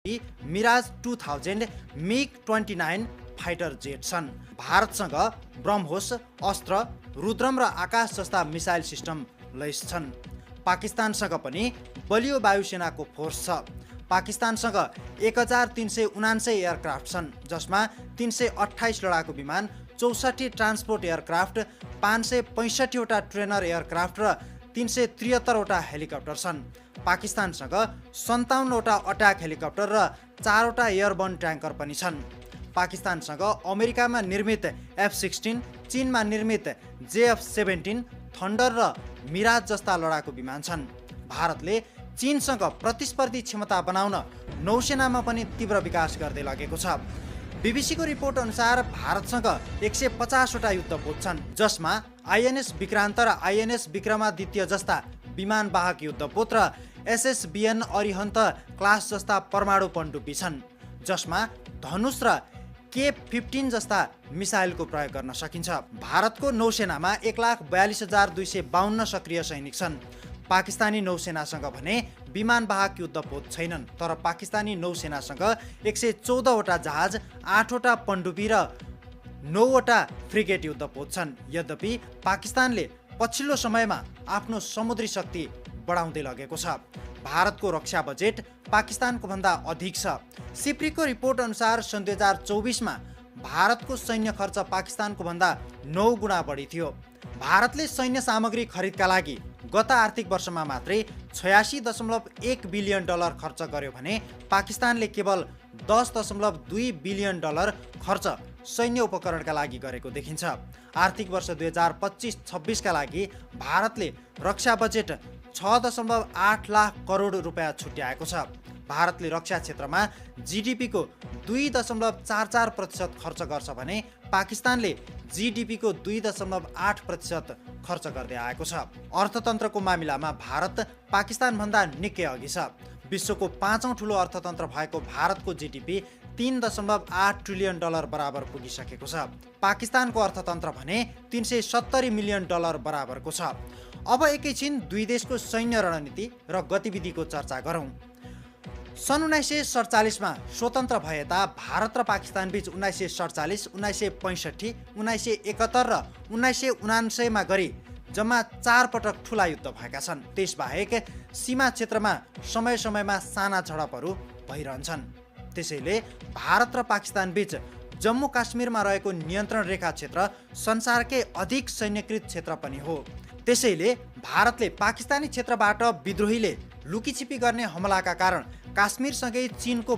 Mirage 2000 मिग-29 fighter jet छन्। भारतसँग ब्रह्मोस, अस्त्र, रुद्रम र आकाश जस्ता मिसाइल सिस्टम लैस छन्। पाकिस्तानसँग पनि बलियो वायुसेनाको फोर्स छ। पाकिस्तानसँग 1379 एयरक्राफ्ट छन्, जसमा 328 लडाकु विमान, 64 ट्रान्सपोर्ट एयरक्राफ्ट, 565 वटा ट्रेनर एयरक्राफ्ट र 373 वटा हेलिकप्टर छन्। पाकिस्तानसँग 57 वटा अट्याक हेलिकप्टर र 4 वटा एयरबर्न ट्याङ्कर पनि छन्। पाकिस्तानसँग अमेरिकामा निर्मित F-16, चीनमा निर्मित JF-17, थन्डर र मिराज जस्ता लडाकु विमान छन्। भारतले चीनसँग प्रतिस्पर्धी क्षमता बनाउन नौसेनामा पनि तीव्र विकास गर्दै लगेको छ। बीबीसीको रिपोर्ट अनुसार भारतसँग 150 वटा युद्धपोत छन्, जसमा INS विक्रान्त र INS विक्रमादित्य जस्ता विमानवाहक युद्धपोत र SSBN अरिहन्त क्लास जस्ता परमाणु पनडुब्बी छन्, जसमा धनुष र K-15 जस्ता मिसाइलको प्रयोग गर्न सकिन्छ। भारतको नौसेनामा 1,42,252 सक्रिय सैनिक छन्। पाकिस्तानी नौसेनासँग भने विमानवाहक युद्धपोत छैनन्, तर पाकिस्तानी नौसेनासँग 114 वटा जहाज, 8 वटा पनडुब्बी र 9 वटा फ्रिगेट युद्धपोत छन्। यद्यपि पाकिस्तानले पछिल्लो समयमा आफ्नो समुद्री शक्ति बढाउँदै लगेको छ। भारतको रक्षा बजेट पाकिस्तानको भन्दा अधिक छ। सिप्रीको रिपोर्ट अनुसार सन् 2024 मा भारतको सैन्य खर्च पाकिस्तानको भन्दा 9 गुणा बढी थियो। भारतले सैन्य सामग्री खरिदका लागि गत आर्थिक वर्षमा मात्रै 86.1 बिलियन डलर खर्च गर्यो भने पाकिस्तानले केवल 10.2 बिलियन डलर खर्च सैन्य उपकरणका लागि गरेको देखिन्छ। आर्थिक वर्ष 2025-26 का लागि भारतले रक्षा बजेट 6.8 लाख करोड रुपियाँ छुट्याएको छ। भारतले रक्षा क्षेत्रमा GDP को 2.44% खर्च गर्छ भने पाकिस्तानले GDP को 2.8% खर्च गर्दै आएको छ। अर्थतन्त्रको मामिलामा भारत पाकिस्तान भन्दा निकै अघि छ। विश्वको 5औं ठुलो अर्थतन्त्र भएको भारतको GDP 3.8 ट्रिलियन डलर बराबर पुगिसकेको छ। पाकिस्तानको अर्थतन्त्र भने 370 मिलियन डलर बराबरको छ। अब एकैछिन दुई देशको सैन्य रणनीति र गतिविधिको चर्चा गरौँ। सन् 1947 मा स्वतन्त्र भएता भारत र पाकिस्तान बीच 1947, 1965, 1971 र 1979 मा गरी जम्मा 4 पटक ठुला युद्ध भएका छन्। त्यसबाहेक सीमा क्षेत्रमा समय समयमा साना झडपहरू भइरहन्छन्। त्यसैले भारत र पाकिस्तान बीच जम्मू काश्मीरमा रहेको नियन्त्रण रेखा क्षेत्र संसारकै अधिक सैन्यकृत क्षेत्र पनि हो। त्यसैले भारतले पाकिस्तानी क्षेत्रबाट विद्रोहीले लुकीछिपी गर्ने हमलाका कारण काश्मीरसँगै चीनको